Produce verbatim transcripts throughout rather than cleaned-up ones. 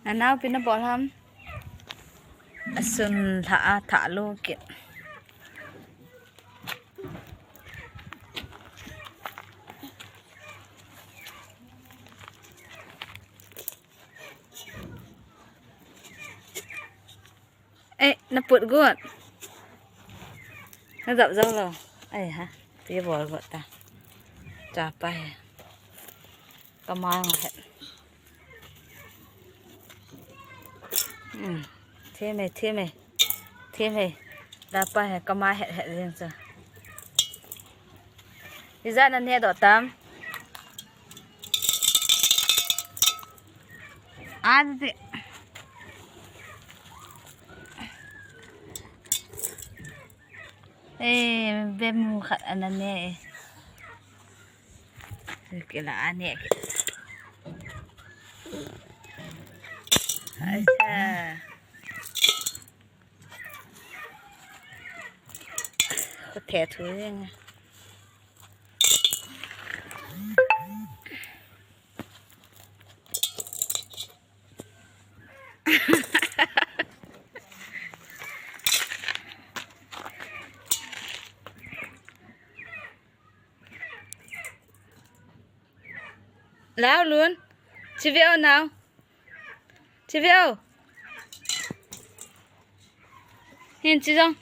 Nanao ipi nabol ham? Asun lha a thalo kit. Eh, naput got. Najap jou lou. Ai ha, ipi bol got ta. Chapa hi. Kama het. Hmm. Thim e, thim e. Thim e. Chapa hi kama het het jeng chu. Ijat naneh doh tam? Ati. Eh, bemu khat ana neh e. Kila aneh kit. Acha. Ko the thu jeng. Lao lun. Chi ve o nao. Chi ve o. Hin chi jong.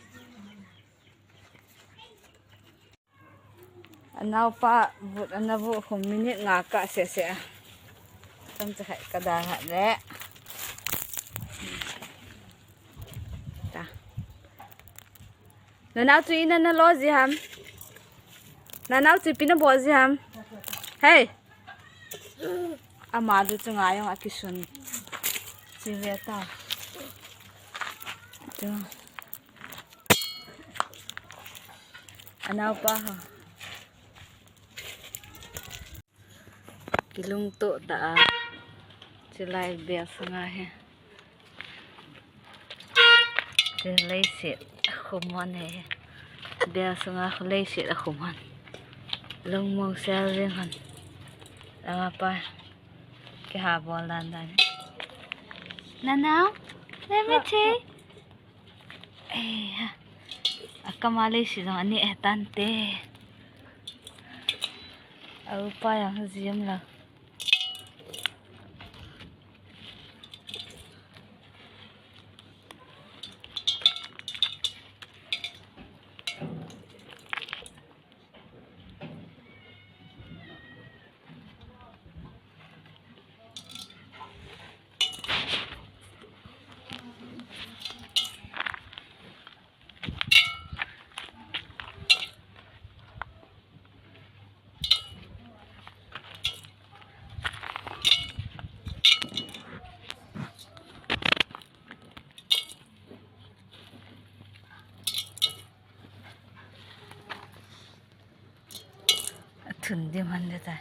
Anaopa vut ana vut khum minute nga kah seh seh a. Chomcha khat ka dalha le. Ta. Nanao chu in a nalo ji ham? Nanao chu ipi nabol ji ham? Hei. Ama lu chu nga jong akisun. Chi ve ta. Chu. Anaopa ha. Kilungtoh tah a. Chulai bel sunga hi. Chu leiset akhum hon hi. Bel sunga khu leiset akhum hon. Lungmong sel jeng hon. Anaopa. Kiha bol dan dan. Nanao. Let me see. Eh, ha. Akama leiset jong aneh e tante. Aupa jong jim lou. Athun dim hon de tai.